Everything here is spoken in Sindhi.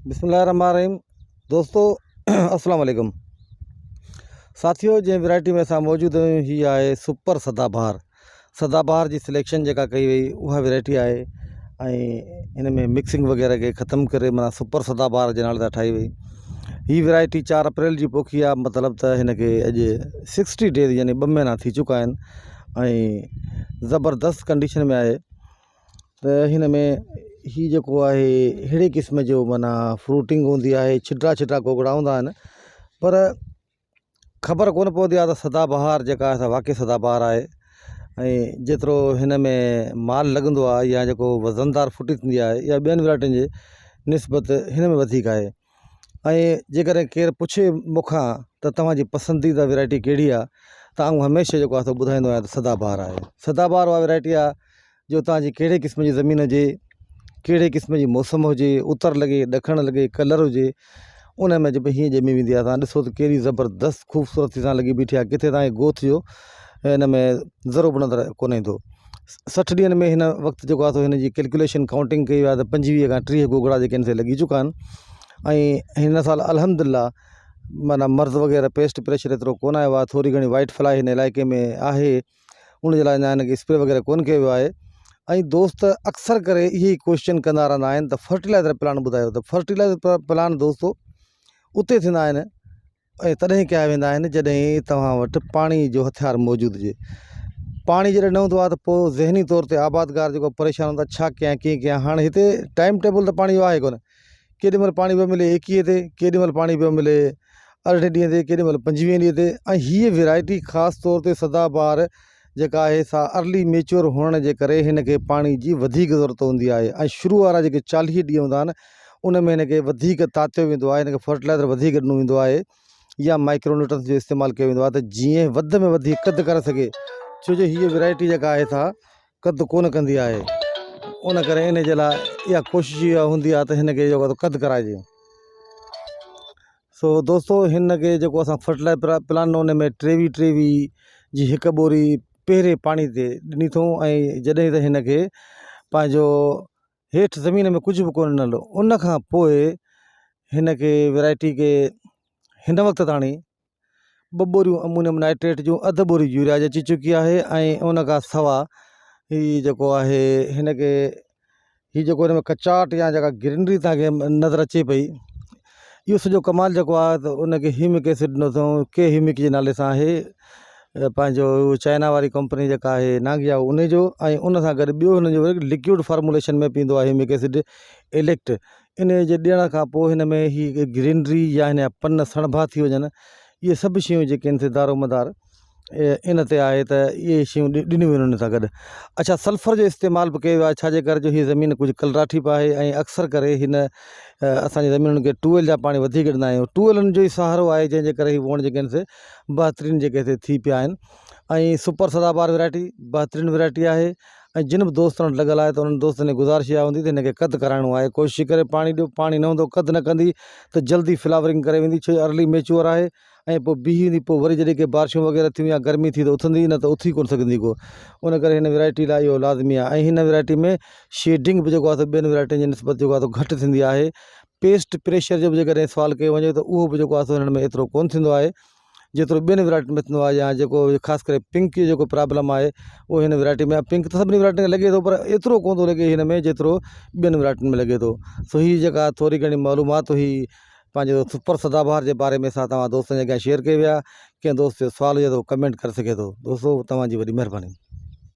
بسم الله الرحمن الرحيم دوستو السلام عليڪم ساٿيو جنهن ورائٽي ۾ اسان موجود آهيون هي آهي سپر سدا بهار سدا بهار جي سليڪشن جيڪا ڪئي وئي اها ورائٽي آهي ۽ هن ۾ مڪسنگ وغيره کي ختم ڪري معنيٰ سپر سدا بهار جي نالي سان ٺاهي وئي هي ورائٽي چار اپريل جي پوکي آهي مطلب ته هن کي اڄ سڪسٽي ڊيز يعني ٻه مهينا ٿي چڪا آهن ۽ زبردست ڪنڊيشن ۾ آهي ته هن ۾ هي جيڪو آهي اهڙي قسم جو معنيٰ فروٽنگ هوندي آهي ڇڊا ڇڊا گوگڙا هوندا آهن پر خبر ڪونه پوندي آهي ته سدا بهار جيڪا آهي سا واقعي سدا بهار آهي ۽ جيترو هن ۾ مال لڳندو آهي يا جيڪو وزندار ڦٽي ٿيندي آهي يا ٻين ورائٽين جي نسبت هن ۾ وڌيڪ آهي ۽ جيڪڏهن ڪير پڇي مون کان ته توهان جي پسنديده ورائٽي ڪهڙي آهي ته آئون هميشه جيڪو آهي سو ٻڌائيندو آهيان ته سدا بهار آهي سدا بهار اها ورائٽي آهي جو اتان جي ڪهڙي قسم جي زمين هجي ڪهڙي قسم جي موسم هجي اتر لڳي ڏکڻ لڳي ڪلر هجي ان ۾ جب هيئن ڄمي ويندي آهي تان ڏسو ته ڪهڙي زبردست خوبصورتي سان لڳي بيٺي آهي ڪٿي تان جي گوٿ جو هن ۾ ذرو به نظر ڪونه ايندو 60 ڏينهن ۾ هن وقت جيڪو آهي سو هن جي ڪيلڪوليشن ڪائونٽنگ ڪئي وئي آهي ته 25 کان 30 گوگڙا جيڪي آهن سي لڳي چڪا آهن ۽ هن سال الحمد لله معنيٰ مرض وغيره پيسٽ پريشر ايترو ڪونه آيو آهي ٿوري گهڻي وائٽ فلائي هن علائقي ۾ آهي ان جي لاء اڃا هن کي اسپري وغيره ڪونه ڪيو ويو آهي ۽ دوست اڪثر ڪري اهي ئي ڪوشچن ڪندا رهندا آهن ته فرٽيلائزر پلان ٻڌايو ته فرٽيلائزر پلان دوستو اتي ٿيندا آهن ۽ تڏهن ڪيا ويندا آهن جڏهن توهان وٽ پاڻي جو هٿيار موجود هجي پاڻي جڏهن نه هوندو آهي ته پوء ذهني طور تي آبادگار جيڪو پريشان هوندو آهي ڇا ڪيان ڪيئن ڪيان هاڻي هتي ٽائيم ٽيبل ته پاڻي جو آهي ڪونه ڪيڏي مهل پاڻي پيو ملي ايڪيهه تي ڪيڏي مهل پاڻي پيو ملي ارڙهين ڏينهن تي ڪيڏي مهل پنجويهين ڏينهن تي ۽ هيء ويرائٽي خاص طور تي سدا بهار جيڪا آهي سا ارلي ميچوئر هئڻ جي ڪري هن کي پاڻي جي وڌيڪ ضرورت هوندي آهي ۽ شروع وارا جيڪي چاليهه ڏينهن هوندا آهن ان ۾ هن کي وڌيڪ تاتيو ويندو آهي هن کي فرٽيلائزر وڌيڪ ڏنو ويندو آهي يا مائڪرو نيوٽرنس جو استعمال ڪيو ويندو آهي ته جيئن وڌ ۾ وڌ قد ڪري سگهي ڇو جو هيء ويرائٽي جيڪا آهي سا قد ڪونه ڪندي آهي ان ڪري ان جي لاء اها ڪوشش اها هوندي آهي ته هن کي جيڪو آهي قد ڪرائجي سو دوستو هن کي جيڪو اسان فرٽيلائزر پلان ان ۾ ٽيويهه ٽيويهه جي هڪ ٻوري پهرين پاڻي تي ڏني اٿئون ۽ جڏهن ته هن کي پنهنجو هيٺ زمين ۾ ڪجهه به ڪونه ڏنل ان کان پوء هن کي ورائٽي کي هن وقت تاڻي ٻه ٻوريون امونيم نائٽريٽ جون اڌ ٻوري يوريا جي اچي چڪي آهي ۽ ان کان سوا هي جيڪو آهي هن کي هي جيڪو هن ۾ ڪچاٽ يا جيڪا گرينري توهان کي نظر اچي پئي اهو سڄو ڪمال جيڪو آهي ته ان کي هيومڪ ايسڊ ڏنو اٿئون ڪي هيومڪ جي نالي سان آهي پنهنجو چائنا واري ڪمپني جيڪا آهي نانگيا ان جو ۽ ان سان گڏ ٻيو هن جو لڪوڊ فارموليشن ۾ به ايندو آهي هيومڪ ايسڊ اليڪٽ انهيء جي ڏيڻ کان پوء هن ۾ هي گرينري يا هن جا پن سڻڀا ٿي وڃن اهي سڀ شيون جيڪي آهن سي دارومدار ان تي آهي ته اهي شيون ڏنيون وڃن ان سان گڏ اڇا سلفر جو استعمال به ڪيو ويو آهي ڇاجي ڪري جو هي زمين ڪجهه ڪلراٺي به آهي ۽ اڪثر ڪري هن اسانجي زمينن کي ٽوئل جا پاڻي وڌيڪ ڏيندا آهيون ٽوئلن جو ئي سهارو آهي جنهن جي ڪري هي ووڻ جيڪي آهن سي بهترين جيڪي سي ٿي پيا آهن ۽ سپر سدابهار ورائٽي بهترين ورائٽي آهي ۽ جن به دوستن وٽ لڳل آهي ته انهن دوستن کي گذارش اها هوندي ته هن کي قد ڪرائڻو آهي ڪوشش ڪري پاڻي ڏيو پاڻي نه هوندو قد نه ڪندي ته جلدي فلاورنگ ڪري ويندي ڇو جو ارلي ميچوئر آهي ۽ پوء بيهي ويندي پوء وري جڏهن ڪي بارشون وغيره ٿيون يا گرمي ٿي ته اٿندي نه ته اٿي ڪونه سگهندي ڪو ان ڪري هن ورائٽي لاء اهو لازمي آهي ۽ هن ورائٽي ۾ شيڊنگ به جيڪو آهي سو ٻين ورائٽين جي نسبت جيڪو آهي سو گهٽ ٿيندي آهي پيسٽ پريشر جو به جيڪڏهن سوال ڪيو وڃي ته اهو به جيڪو آهي سو هنن ۾ ايترو ڪونه ٿيندو آهي جيترو ٻين ورائٽين ۾ ٿيندو آهي يا جيڪو خاص ڪري پنڪ جو جيڪو پرابلم آهي اهو هن ورائٽي ۾ پنڪ ته سڀني ورائٽين ۾ لڳي ٿو پر ايترو ڪونه ٿو لڳي هن ۾ جيترو ٻين ورائٽين ۾ لڳي ٿو سو هي جيڪا ٿوري گهڻي معلومات هئي پنهنجو سپر سدا بهار جي باري ۾ سا توهان دوستن جي اڳيان شيئر ڪئي وئي آهي ڪنهن دوست جو سوال هجي ته هو ڪمينٽ ڪري سگهي ٿو دوستو توهان جي وڏي مهرباني.